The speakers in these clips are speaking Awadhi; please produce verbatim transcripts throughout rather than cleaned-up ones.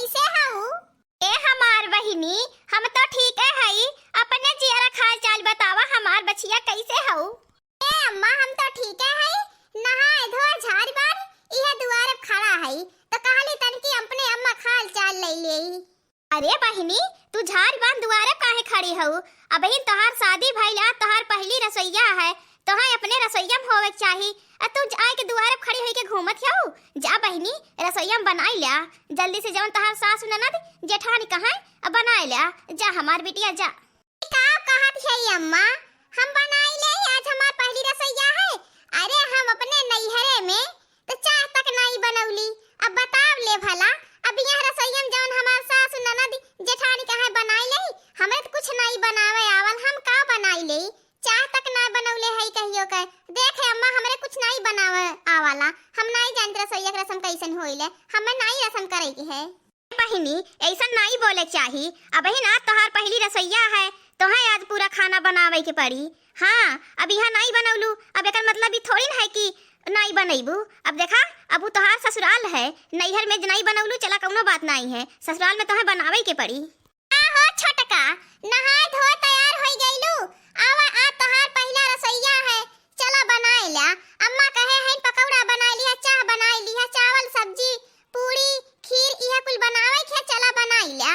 कैसे हऊ? ए हमार बहिनी, हम तो ठीके हई। अपने जियरा के हाल चाल बतावा, हमार बछिया कैसे हऊ? ए अम्मा, हम तो ठीके हई। नहाए धोए झारि बान इहे दुआरे खड़ा हई, तो कहली तनकी अपने अम्मा के हाल चाल लइ लेई। अरे बहिनी, तू झारि बान दुआरे काहे खड़ी हऊ? अबहिन तोहार शादी भइल, आ तोहार पहिली रसोइया है, तोहार अपने रसोइया में होवे के चाही। आ तू आइके दुआरे खड़ी होइके घूमत हऊ? जा बहिनी, रसोइया में बनाइ ल्या, जल्दी से जवन तोहार सासु ननद जेठानी कहाँ, आ बनाइ ल्या, जा हमार बिटिया जा। ई का कहत हई अम्मा? हम बनाइ लेई, आज हमार पहिली रसोइया है। अरे हम अपने नैहरे में तो चाह तक नाई बनौली। अब बताव ले भला, अब यहाँ रसोइया में जवन हमार सासु ननद जेठानी कहाँ बनाइ लेई, हमरे तो कुछ नाई बनावे आवल, हम का बनाइ लेई? चाह तक ना बनौले हई कहियो के। देख हे अम्मा, हमरे कुछ नाई बनावे आवाला, हम नाई जानत रसोइया के रसम कैसन होइले, हमें नाई रसम करे के है। बहिनी, ऐसन नाई बोले चाही। अबहिन आज तोहार पहिली रसोइया है, तोहे आज पूरा खाना बनावे के पड़ी। हाँ, अब यहाँ नाई बनौलू, अब एकर मतलब ई थोड़ी न है कि नाई बनैबू। अब देखा, अब उ तोहार ससुराल है, नैहर में नाई बनौलू, चला कौनो बात नाई है, ससुराल में तोहे बनावे के पड़ी। का हो छोटका, नहाए धोए तैयार होइ गइलू? आवा, आ तोहार पहिला रसोइया है, चला बनाए ल्या। अम्मा कहे हैं पकौड़ा बनाए लिहा, चाह बनाए लिहा, चावल, सब्जी, पूड़ी, खीर, इहे कुल बनावे के है, चला बनाए ल्या।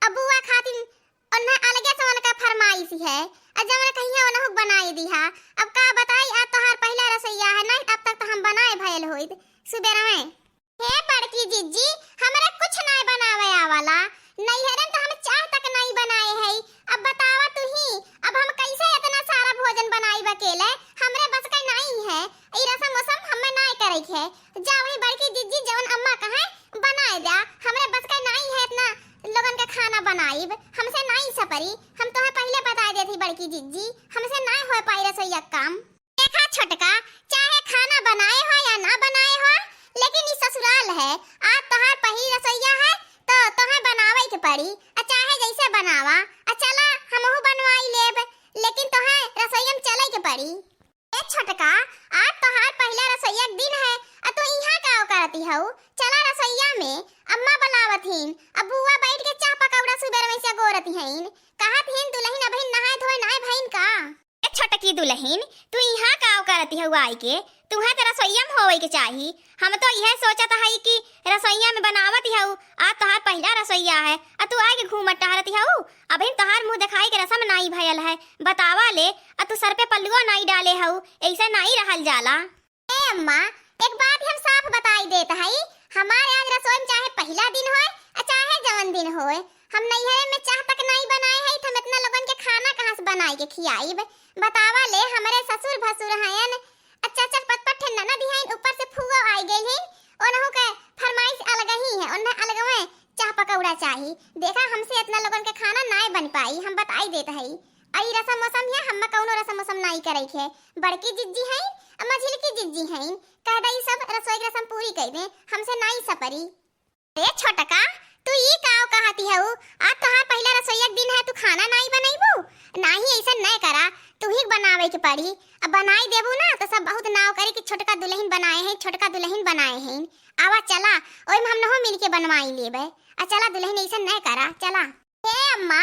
अब बुआ खातिर ओन्हे अलगे से उनका फरमाइश है, आ जवन कहिया ओनहु बनाए दिहा। अब का बताई, आ तोहार पहिला रसोइया है, नहीं अब तक तो हम बनाए भयल होइत सुबेरवे। हे बड़की जिज्जी, हमरे कुछ नाय बनावे आवाला। नैहरे में तो हम चाह तक नाई बनाए हई। अब बतावा तू ही, अब हम कैसे इतना सारा भोजन बनाई अकेले? हमरे बस के नाई है, ई रसम वसम हमें नाय करे के है। जा वही बड़की जिज्जी जवन अम्मा कहे बनाए द्या, हमरे बस के नाई है इतना लोगन के खाना बनाइब, हमसे नाई सपरी। हम तोहे पहिले बताए देत ही बड़की जिज्जी, हमसे नाय होए पाई रसोइया के काम। देखा छोटका, चाहे खाना बनाए हो या ना बनाए हो, लेकिन ई ससुराल है। आज तोहार पहिली रसोइया है, तो तोहे बनावे के पड़ी। आ चाहे जैसे बनावा, आ चला हमहू बनवाई लेब, लेकिन तोहे रसोइया में चले के पड़ी। ए छोटका, आज तोहार पहिला रसोइया के दिन है, आ तू इहाँ का करती हऊ? चला रसोइया में, अम्मा बुलावत हीन, अब बुआ बैठ के चाह पकौड़ा सुबेर में से गोरत हीन, कहत हीन दुलहिन अबहिन नहाए धोए नाय भइन का? ए छोटकी दुलहिन, तू इहाँ का करती हऊ आइके? तुहे तो रसोइया में होवे के चाही। हम तो इहे सोचत हई कि रसोइया में बनावत हऊ, आज तोहार पहिला रसोइया है, आ तू आइके घूमत टहरत हऊ। अबहिन तोहार मुँह देखाई के रसम नाई भयल है, बतावा ले, आ तू सर पे पल्लुआ नाई डाले हऊ, ऐसे नाई रहल जाला। ए अम्मा, एक बात हम साफ बताई देत हई, हमार आज रसोई में चाहे पहिला दिन होए, आ चाहे जवन दिन होए, हम नैहरे में चाह तक नाई बनाए हई, त हम इतना लोगन के खाना कहाँ से बनाई के खियाइब? बतावा ले, हमरे ससुर भसुर हयन, आ चार चार पाँच पाँच ठे ननद हयन, ऊपर से फुआ आई गइल हईन, ओनहु के फरमाइश अलग ही है, उन्हें अलगवे चाह पकौड़ा चाही। देखा, हमसे इतना लोगन के खाना नाय बन पाई, हम बताई देत हई। आ ई रसम वसम है, हम्मा कौनो रसम वसम नाई करे के। बड़की जिज्जी हईन, आ मझिलकी जिज्जी हईन, कह दई सब रसोई के रसम पूरी कई दे, हमसे नाई सपरी। ए छोटका, तू ई काव कहती हऊ? आज तोहार पहिला रसोइया के दिन है, तू खाना नाई बनैबू? नाही, ऐसन नाय करा, तू ही बनावे के पड़ी। अब बनाई देबू ना, तो सब बहुत नाव करी कि छोटका दुलहिन बनाए हैं, छोटका दुलहिन बनाए हैं। आवा चला, ओइमे हमनहु मिलके बनवाई लेबे। आ चला दुलहिन, ऐसन नाय करा, चला। हे अम्मा,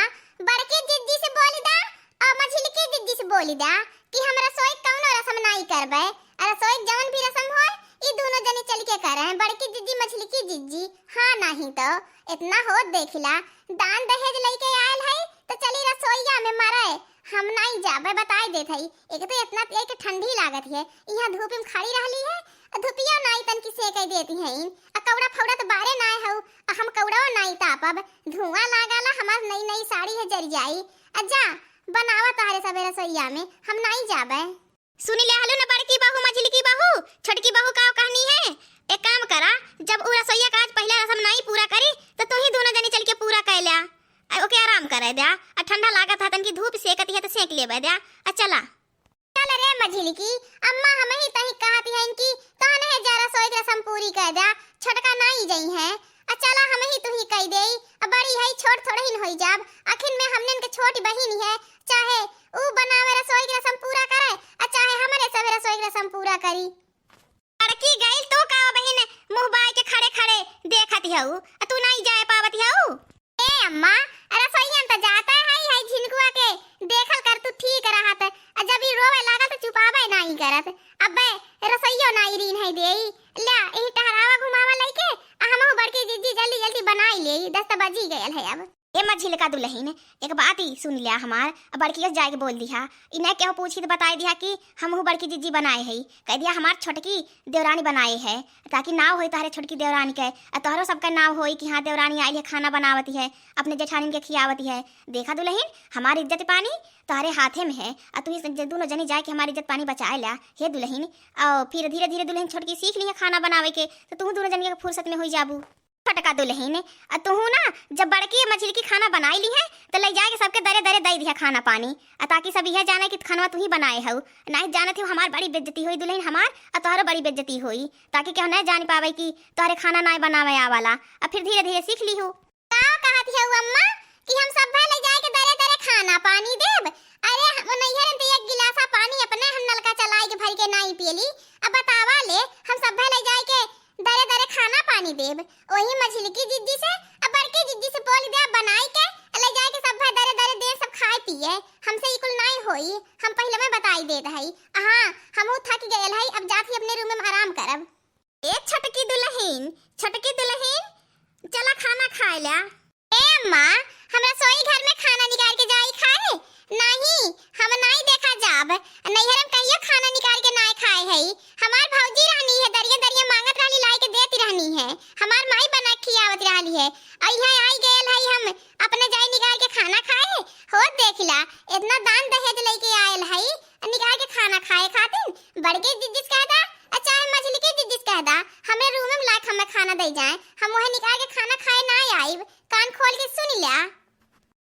बड़की जिज्जी से बोली दा और मझिलकी जिज्जी से बोली दा कि हम रसोई कौनो रसम नाई करबे। आ रसोई जवन भी रसम होए, ई दोनों जनी चल के करे हैं, बड़की जिज्जी, मझिलकी जिज्जी। हाँ, नाही तो इतना होत देखिला, दान दहेज लेके आयल है, तो चली रसोईया में मरे। हम नाई जाबे, बताई देत हई। एक तो इतना एक ठंडी लागत है, यहाँ धूप में खड़ी रहली है, आ धुपिया नाई तनकी सेके देती हैं। आ कौड़ा फौड़ा तो बारे नाय हऊ, आ हम कौड़ाओ नाई तापब, धुआं लागाला, हमार नई नई साड़ी है जरि जाई। आ जा, बनावा तोहरे सबे रसोईया में, हम नाई जाबे। सुनी ले हलू न बड़की बहू, मझिलकी बहू, छोटकी बहू का कहनी है? एक काम करा, जब उ रसोईया का आज पहिला रसम नाई पूरा करी, तो तू ही दोनों जनी चल के पूरा कर ल्या। आ ओके आराम करे द्या। आ ठंडा लागत है, तनकी धूप सेकती है तो सेक लेबे द्या। आ चला। चल रे मझिलकी, अम्मा हमही तही कहत हईन कि तहन है जा रसोई के रसम पूरी कर द्या, छोटका नाई जइहैं। आ चला हमही तुही कई देई, आ बड़ी है छोट थोड़हिन होई जाब, आखिर में हमनन के छोट बहिन है, चाहे उ बनावे रसोई के रसम पूरा करे, आ चाहे हमरे सब रसोई के रसम पूरा करी। बड़की गइल तो का बहिन, मुँह बाय के खड़े खड़े देखत हऊ, आ तू नाई जाए पावत हऊ? ए अम्मा, रसोइया में त जाते हई, हई झिनकुआ के देखल कर तू ठीक रहत। आ जब ई रोवे लागल त चुपावे नाहीं करत। अबे रसोइयो नाहीं रीन है देई। ल्या, यही टहरावा घुमावा लइके, आ हमहू बड़की जिज्जी जल्दी जल्दी बनाई लेई, दस त बजी गयल है अब। ए मझिलका दुलहिन, एक बात ई सुन ल्या हमार, आ बड़किया से जाइके बोल दिहा, ई न केहू पूछी त बताई दिहा कि हमहू बड़की जिज्जी बनाए हई, कह दिहा हमार छोटकी देवरानी बनाए है, ताकि नाव होई तोहरे छोटकी देवरानी के, आ तोहरो सबका नाव होई कि हाँ देवरानी आइल है, खाना बनावती है, अपने जेठानिन के खियावती है। देखा दुलहिन, हमार इज्जत पानी तोहरे हाथे में है, आ तू ही ज-, दुनो जनी जाइके हमार इज्जत पानी बचाए ल्या, हे दुलहिन। और फिर धीरे धीरे दुलहिन छोटकी सीख लिहे खाना बनावे के, त तू दुनो जनी के फुर्सत में होई जाबू। छोटका दुलहिन, आ तुहू ना जब बड़की मझिलकी खाना बनाई लिहे, त लइ जाइके सबके दरे दरे दइ दिहा खाना पानी, आ ताकि सब इहे जाने कि खानवा तुही बनाए हऊ। नाहीं जानत हऊ हमार बड़ी बेइज्जती होई दुलहिन हमार, आ तोहरो बड़ी बेइज्जती होई, ताकि केहू नाहीं जान पावे कि तोहरे खाना नाहीं बनावे आवाला। आ फिर धीरे धीरे सीख लिहू। का कहत हऊ अम्मा कि हम सभे लइ जाइके दरे दरे खाना पानी देब? अरे हम नैहर में त एक गिलासा पानी अपने हम नलका चलाइके भरिके नाहीं पियली। अब बतावा ले, हम सभे लइ जाइके दरे दरे खाना पानी देब। ओही मझिलकी जिज्जी से आ बड़की जिज्जी से बोल दे बनाइके, लइ जाइके सभे दरे दरे देब, सब खाए पिए। हमसे ई कुल नाहीं होई, हम पहिले में बताई देत हई। हाँ, हमहू थक गयल हई, अब जात ही अपने रूम में आराम करब। ए छोटकी दुलहिन, छोटकी दुलहिन, चला खाना खाए ल्या। ए अम्मा, हम रसोई घर में खाना निकाल के जाई खाए? नाहीं, हम नाहीं देखा जाब। नैहर में कहियो खाना निकाल के नाहीं खाए हई। हमार भौजी रहनी है, दरिया दरिया मांगत रहली, लाइके देत रहनी है। हमार माई बना के खियावत रहली है। और यहाँ आई गयल हई हम अपने जाई निकाल के खाना खाए। हो देखिला, इतना दान दहेज लइके आयल हई, निकाल के खाना खाए खातिर। बड़के जिज्जी से कह दा, आ चाहे मझिलके जिज्जी से कह दा, हमरे रूम में लाइके हमें खाना दे जाए, हम वही निकाल के खाना खाए नाहीं आइब। कान खोल के सुन ल्या।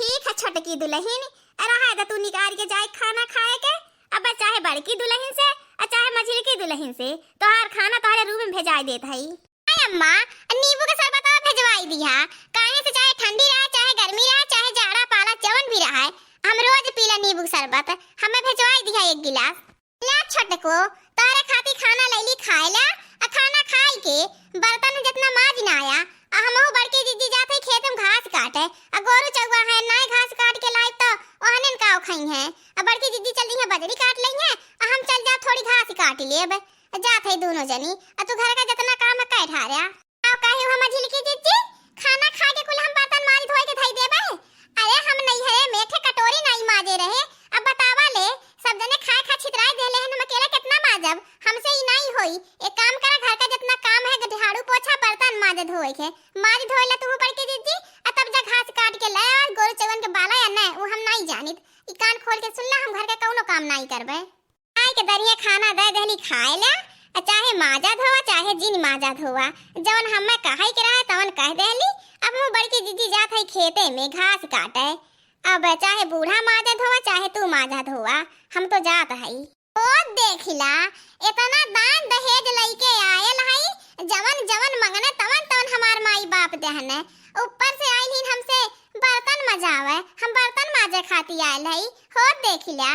ठीक है छोटकी दुलहिन, रहा द तू निकाल के जाए खाना खाए के। अब चाहे बड़की दुलहिन से, आ चाहे मझिलकी दुलहिन से, तोहार खाना तोहरे रूम में भेजाए देत हई। अरे अम्मा, नींबू के शरबत भेजवाई दिहा, काहे से चाहे ठंडी रहे, चाहे गर्मी रहे, चाहे जाड़ा पाला जवन भी रहे, हम रोज पीला नींबू के शरबत, हमें भेजवाई दिहा एक गिलास। ला छोटको, तोहरे खातिर खाना लैली खाए ला, आ खाना खाई के बर्तन जितना माज ना आया, आ हमहू बड़की जिज्जी जात है खेत में घास काटे, आ गोरू चौवा है, नाय घास काट के लाइब त ओहनिन का खइहैं, आ बड़की जिज्जी चल जइहैं बजरी काट लइहैं, आ हम चल जाब थोड़ी घास काट लेब, जात है दुनो जनी, आ तू घर का जितना काम है कइ ढार्या। का कही हो मझिलकी जिज्जी, खाना खा के कुल हम बर्तन माज धोए के धई देबे? अरे हम नैहरे में एक ठे कटोरी नाई माजे रहे। अब बतावा ले, सब जने खाए खा छितराए देले हन, हम अकेला कितना माजब? हमसे ई नाई होई। एक काम करा, घर का जितना काम है, झाड़ू पोछा बर्तन माज धोए के, माज धोए ला तू बड़की जिज्जी, आ तब जा घास काट के ले आ, गोरू चौवन के बाला या न, वो हम नाई जानित। ई कान खोल के सुन ला, हम घर के कौनो काम नाई करबे। खाए के दरिया खाना दे देहली खाए ला, आ चाहे माजा धोवा, चाहे जिन माजा धोवा, जवन हमें कहे के रहे तवन कह देहली। अब हम बड़की जिज्जी जात है खेते में घास काटे, अब चाहे बूढ़ा माजा धोवा, चाहे तू माजा धोवा, हम तो जात हई। ओ देखिला, इतना दान दहेज लइके आयल हई, जवन जवन मंगने तवन तवन हमार माई बाप देहने। ऊपर से आइल हिन हमसे बर्तन मजावे, हम बर्तन माजे खातिर आयल हई। हो देखिला,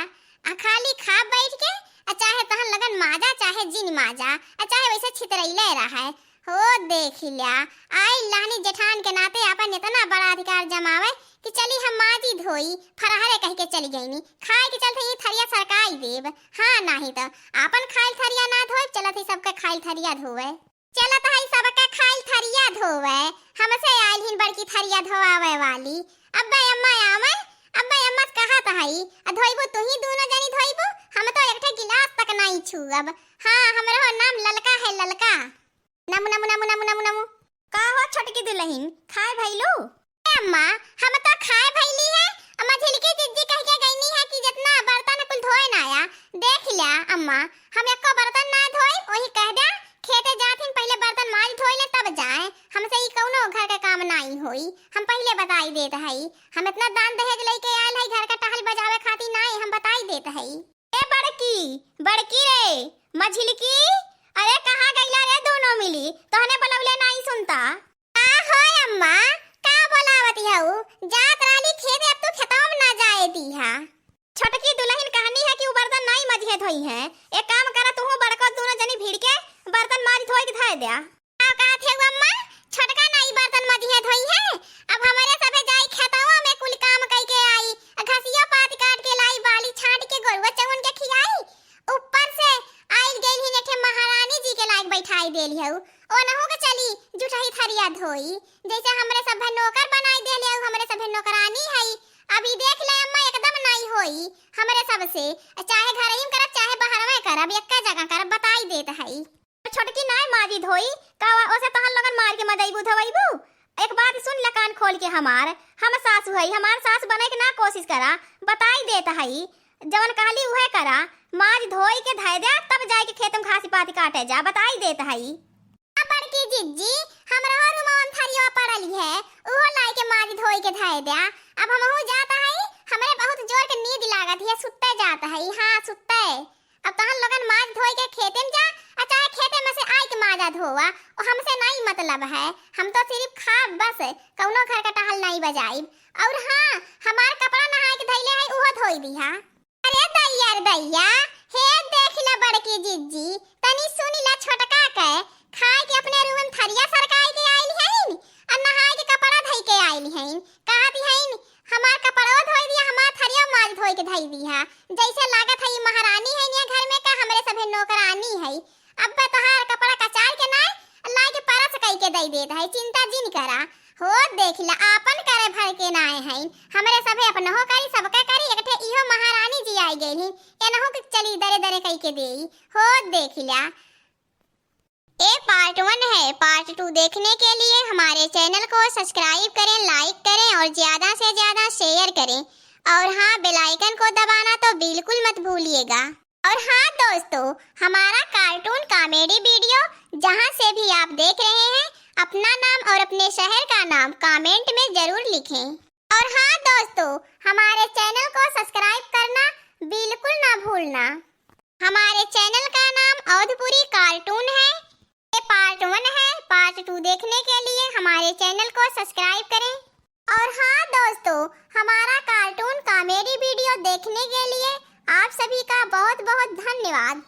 आ खाली खा बैठ के, आ चाहे तहन लगन माजा, चाहे जिन माजा, आ चाहे वैसे छितरैले रहे। हो देखिला, आइल रहनी जेठान के नाते आपन इतना बड़ा अधिकार जमावे कि चली हम माजी धोई, फरहरे कह के चली गईनी। खाए के चलते ई थरिया सरकाई देब। हाँ, नाही त आपन खाइल थरिया ना धोए, चलत ही सबके खाइल थरिया धोवे। चलत हई सबके खाइल थरिया धोवे, हमसे आइल हिन बड़की थरिया धोआवे वाली। अब्बे अम्मा आवे, अब्बे अम्मा से कहत हई, "आ धोइबू तुही दूनो जनी धोइबू, हम तो एक ठे गिलास तक नाई छुअब।" हाँ, हमरो नाम ललका है, ललका। नमु, नमु, नमु, नमु, नमु, नमु। का हो छोटकी दुलहिन, खाए भइलू? ए अम्मा, हम तो खाए भइली है। अम्मा झिलकी जिज्जी कह के गईनी है कि जितना बर्तन कुल धोए ना आया। देख लिया अम्मा, हम एको बर्तन ना धोई, वही कह द्या, खेते जाथिन पहिले बर्तन माज धोई ले तब जाए। हमसे ई कौनो घर के काम नाई होई, हम पहिले बताई देत हई। हम इतना दान दहेज लइके आयल हई घर का टहल बजावे खातिर नाई, हम बताई देत हई। ए बड़की, बड़की रे, मझिलकी, अरे कहाँ गइला रे दोनों मिली? तोहने बलौले नाई सुनता। का हो अम्मा, का बोलावत हऊ? जात रहली खेते, अब तू खेतवा में ना जाए दीहा। छोटकी दुलहिन कहनी है कि उ बर्तन नाई मजिहे धोई है। एक काम करा, तुहू बड़को दोनों जनी भिड़ के बर्तन माज धोई के धोए द्या। का कहत हऊ अम्मा? छोटका ना बर्तन मजिहे धोइहे, अब हमरे सभे जाई खेतवा में कुल काम कइके आई, घसियो पात काट के लाई, बाली छांट के गोरुआ चउवन के खियाई। ऊपर से आइल गइल ही नेठे महारानी जी के लायक बैठाई देली हऊ, ओनहू के चली जुठही थरिया धोई, जैसे हमरे सभे नौकर बनाई देले हऊ, हमरे सभे नौकरानी हई। अभी देख ले अम्मा, एकदम नाई होई हमरे सबसे, चाहे घरही में करब, चाहे बहरवे करब, एक्के जगह करब, बताई देत हई। छोटकी नाय माजी धोई, का ओसे तहन लोगन मार के मजइबू धवइबू? एक बात सुन ले कान खोल के हमार, हम सासु हई, हमार सास बने के ना कोशिश करा, बताई देत हई, जवन कहली उहे करा, माज धोई के धइ द्या, तब जाइके खेत में घासी पाती काटे जा, बताई देत हई। आ बड़की जिज्जी, हमरहू रूमवा में थरिया पड़ल है, उहो लाइके माज धोई के धइ द्या। अब हमहू जात हई, हमरे बहुत जोर के नींद लागत है, सुत्ते जात हई, हाँ सुत्ते। अब तहन लोगन माज धोई के खेते में जा, आ चाहे खेते में से आइके माजा धोवा, ओ हमसे नाई मतलब है। हम तो सिर्फ खाब बस, कउनो घर का टहल नाई बजाइब। और हाँ, हमार कपड़ा नहाए के धइले है, उहो धोई दिहा। अरे दैया रे दैया, हे देख ला बड़की जिज्जी, तनी सुनी ला छोटका के, खाए के अपने रूम में थरिया सरकाई के आइल हईन, आ नहाए के कपड़ा धई के आइल हईन। कहत हईन, हमार कपड़वा धोई दिया, हमार थरिया माज धोई के धई दिया। जैसे लागत है ई महारानी है ने घर में का हमरे सभे नौकरानी है। अब्बे तोहार कपड़ा कचार के ना, लाई के परस कई के दई देत है, चिंता जिन करा। हो देख ला, आपन करे भर के ना आए हैं, हमरे सभे अपनहो करी, सबके करी, एक ठे इहो महारानी जी आई गई ही, एनहू के चली दरे दरे कई के देई। हो देख ला। ये पार्ट वन है। पार्ट टू देखने के लिए हमारे चैनल को सब्सक्राइब करें, लाइक करें और ज़्यादा से ज़्यादा शेयर करें। और हाँ, बेल आइकन को दबाना तो बिल्कुल मत भूलिएगा। और हाँ दोस्तों, हमारा कार्टून कॉमेडी वीडियो जहाँ से भी आप देख रहे हैं, अपना नाम और अपने शहर का नाम कमेंट में ज़रूर लिखें। और हाँ दोस्तों, हमारे चैनल को सब्सक्राइब करना बिल्कुल ना भूलना। हमारे चैनल का नाम अवधपुरी कार्टून है। ये पार्ट वन है, पार्ट टू देखने के लिए हमारे चैनल को सब्सक्राइब करें। और हाँ दोस्तों, हमारा कार्टून कॉमेडी वीडियो देखने के लिए आप सभी का बहुत बहुत धन्यवाद।